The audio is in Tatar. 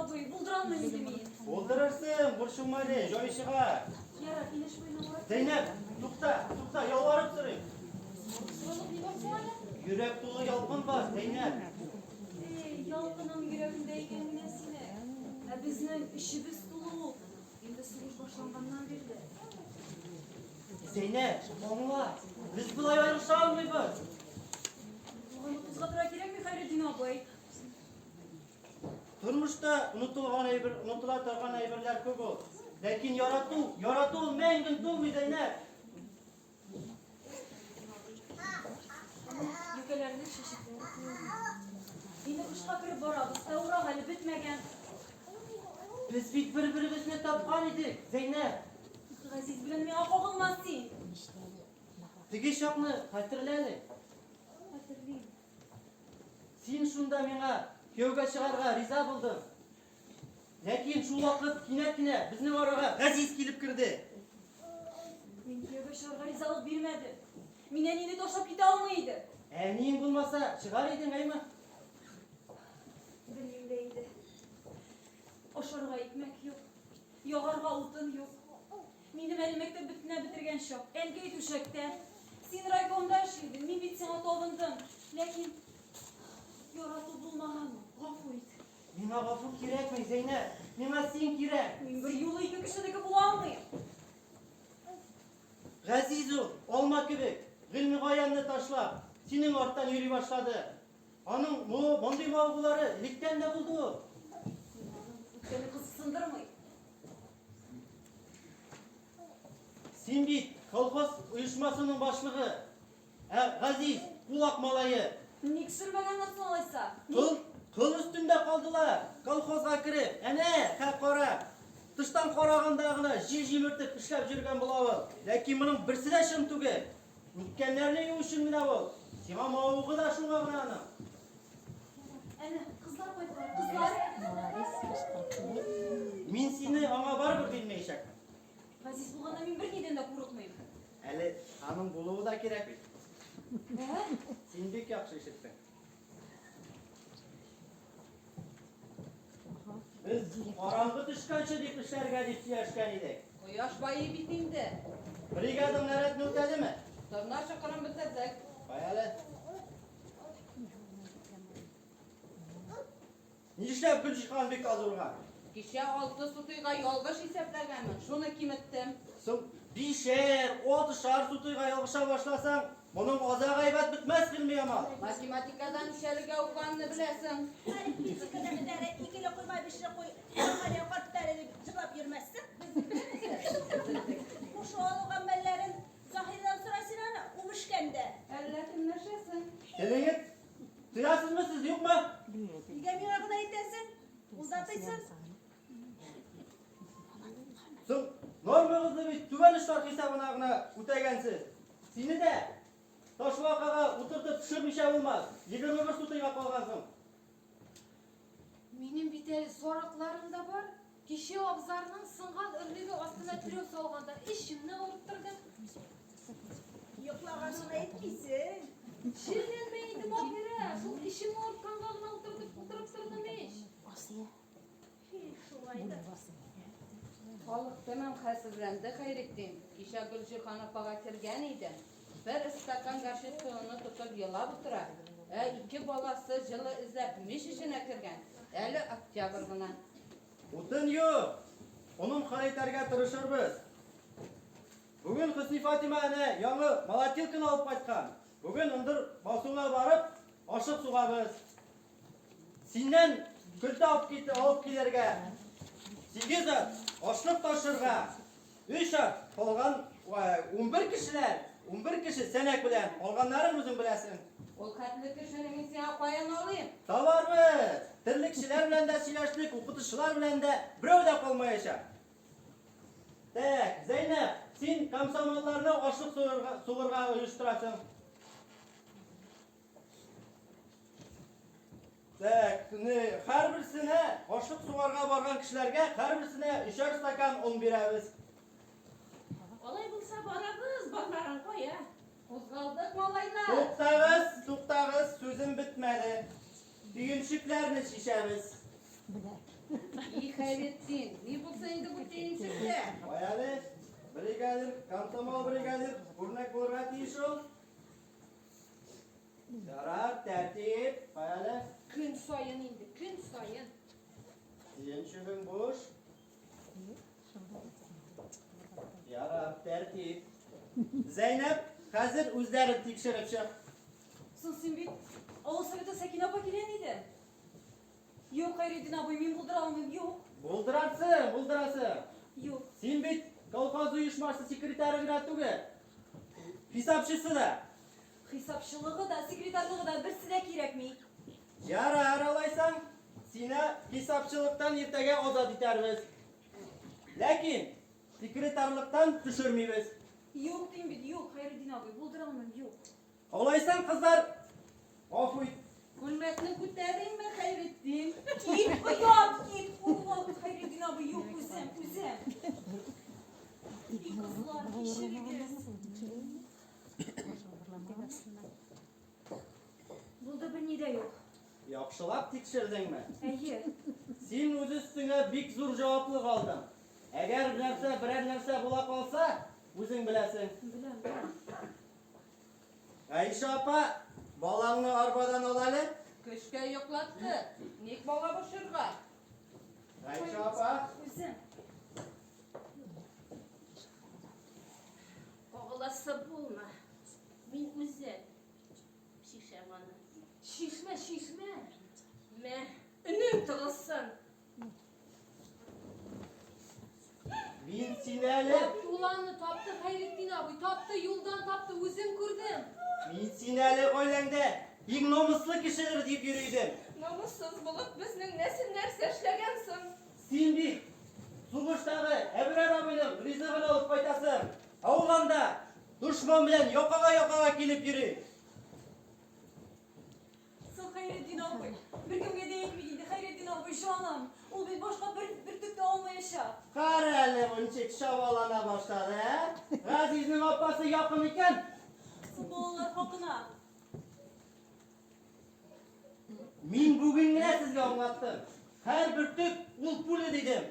абый, булдыра алмыйм инде мин. Булдырырсың, борчылма әле, җае чыгар. Ярар, инеш буена барып. Зәйнәп, тукта, тукта, ялварып сорыйм. Сорарлык ни бар соң әле? Йөрәк тулы ялкын бар, Зәйнәп. Эй, ялкының йөрәгеңдә икән генә синең. Ә безнең эчебез тулы ул. Инде сугыш башланганнан бирле. Зәйнәп, аңла, без болай аерыша алмыйбыз. Буганы кузгатырга кирәкми, Хәйретдин абый. Тормышта онытылган әйбер, онытыла торган әйберләр күп ул. Ләкин ярату, ярату ул мәңге онытылмый, Зәйнәп. Юкәләрнең чәчәкләре коелды. Инде кышка кереп барабыз, ә урак әле бетмәгән. Без бит бер-беребезне тапкан идек, Зәйнәп. Газиз белән миңа кагылма син. Теге чакны хәтерлә әле. Хәтерлим. Син шунда миңа кияүгә чыгарга риза булдың. Ләкин шул вакыт кинәт кенә безнең арага Газиз килеп керде. Мин кияүгә чыгарга ризалык бирмәдем. Мин әнине ташлап китә алмый идем. Әниең булмаса, чыгар идең, әйме? Белмим дә инде. Ашарга икмәк юк, ягарга утын юк. Минем әле мәктәп бетенә бетергән чак, әнкәй түшәктә. Син райкомда эшли идең, мин бит сиңа табындым. Ләкин ярату булмаган ул, гафу ит. Миңа гафу кирәкми, Зәйнәп. Миңа син кирәк. Мин бер юлы ике кешенеке була алмыйм. Газиз ул, алма кебек, Гыйльмигаянны ташлап, синең арттан йөри башлады. Аның мондый мавыгулары электән дә булды ул. Мин аның үткәне кызыксындырмый. Син бит колхоз оешмасының башлыгы. Ә Газиз, кулак малае. Ник сөрмәгәннәр соң алайса? Кыл, кыл өстендә калдылар. Колхозга кереп, әнә, хә кара. Тыштан караганда гына җир җимертеп эшләп йөргән була ул. Ләкин моның берсе дә чын түгел. Үткәннәрне юу өчен генә ул. Сиңа мавыгы да шуңа гына аның. Әнә, кызлар кайттылар, кызлар. Мин сине аңа барыбер бирмәячәкмен. Газиз булганда мин бернидән дә курыкмыйм. Әле аның булуы да кирәк бит. Ә? Син бик яхшы ишеттең. Без караңгы төшкәнче дип эшләргә дип сөйләшкән идек. Кояш байый бит инде. Бригадаң нәрәтне үтәдеме? Торна чокырын бетердек. Кая әле? Нишләп Гөлҗиһан бик аз урган? Кичә алты сутыйга ялгыш исәпләгәнмен, шуны киметтем. Соң бишәр, алтышар сутыйга ялгыша башласаң, моның азагы әйбәт бетмәс, Гыйльмиямал. Математикадан ничәлегә укыганны беләсең. Арифметикада эдәрә икеле куйма, бишле куй, Камалия карт әле дип җырлап йөрмәссең. Кушу алу гамәлләрен Заһирдан сора син аны, үбешкәндә. Әллә көнләшәсең? Телегез тыясызмы сез, юкмы? Нигә миңа гына әйтәсең? Ул да тыйсын. Соң нормагызны бит түбән очлар хисабына гына үтәгәнсез. Сине дә ташбакага утыртып төшермичә булмас. 21 сутыйга калгансың. Минем бит әле сарыкларым да бар. Кичә абзарның сынган өрлеге астына терәү салганда эчемне авырттырды. Йоклаганын әйтмисең. Җенләнмә инде, Маһирә, шул эчем авыртканга гына утыртып утырып тордым ич. Шулай да. Халык тәмам хәлсезләнде, Хәйретдин. Кичә Гөлҗиһан апага кергән иде. Бер стакан горчица оны тотып елап утыра. Ә ике баласы җылы эзләп мич эченә кергән. Әле октябрь гына. Утын юк. Онын хәл итәргә тырышырбыз. Бүген Хөсни Фатима әнә яңы молотилканы алып кайткан. Бүген ындыр басуына барып, ашык сугабыз. Синнән көлтә алып кит, алып килергә. 8 ат, ашлык ташырга. 3 ат, калган 11 кешеләр, 11 кеше сәнәк белән, калганнарын үзең беләсең. Ул хәтле кешене мин сиңа каян алыйм? Табарбыз. Терлекчеләр белән дә сөйләштек, укытучылар белән дә, берәү дә калмаячак. Так, Зәйнәп, син комсомолларны ашлык сугырга, сугырга оештырасың. Так, не, һәрберсенә ашлык сугарга барган кешеләргә һәрберсенә өчәр стакан он бирәбез. Алай булса барабыз, бармаган кая? Кузгалдык, малайлар. Туктагыз, туктагыз, сүзем бетмәде. Төенчекләрне чишәбез. И, Хәйретдин, ни булсын инде бу төенчектә? Кая әле, бригадир, комсомол бригадир, үрнәк булырга тиеш ул. Ярар, тәртип, кая әле. Көн саен инде, көн саен. Төенчегең буш. Ярар, тәртип. Зәйнәп, хәзер үзләрен тикшереп чык. Соң син бит авыл советы Сәкинә апа килгән иде. Юк, Хәйретдин абый, мин булдыра алмыйм, юк. Булдырасың, булдырасың. Юк. Син бит колхоз оешмасы секретаре гына түгел, хисапчысы да. Хисапчылыгы да, секретарьлыгы да берсе дә кирәкми. Ярар, алайсаң, сине хисапчылыктан иртәгә азат итәрбез. Ләкин секретарьлыктан төшермибез. Юк дим бит, юк, Хәйретдин абый, булдыра алмыйм, юк. Алайсаң, кызлар, гафу ит. Күлмәкне күтәримме, Хәйретдин? Кит, оят, кит, хурлык, Хәйретдин абый, юк, үзем, үзем. И кызлар, кичерегез. Булды, берни дә юк. Яхшылап тикшердеңме? Әйе. Син үз өстеңә бик зур җаваплык алдың. Әгәр нәрсә, берәр нәрсә була калса, үзең беләсең. Беләм, беләм. Гайшә апа, балаңны арбадан ал әле. Көчкә йоклатты. Ник бала борчырга? Гайшә апа. Үзем. Кагыласы булма. Мин үзем чишәм аны. Чишмә, чишмә. Мә, өнең тыгылсын. Мин сине әле, Тапты ул аны, тапты Хәйретдин абый, тапты, юлдан тапты, үзем күрдем. Мин сине әле гаиләңдә иң намуслы кешедер дип йөри идем. Намуссыз булып безнең нәсел нәрсә эшләгән соң? Син бит сугыштагы Әбрар абыйның ризыгын алып кайтасың. Ә ул анда дошман белән якага-якага килеп йөри. Соң Хәйретдин абый, беркемгә дә әйтмик инде, Хәйретдин абый, җаным. Ул бит башка бер бөртек тә алмаячак. Кара әле, бу ничек чабалана башлады, ә? Газизнең апасы якын икән. Соң балалар хакына. Мин бүген генә сезгә аңлаттым. Һәр бөртек ул пуля дидем.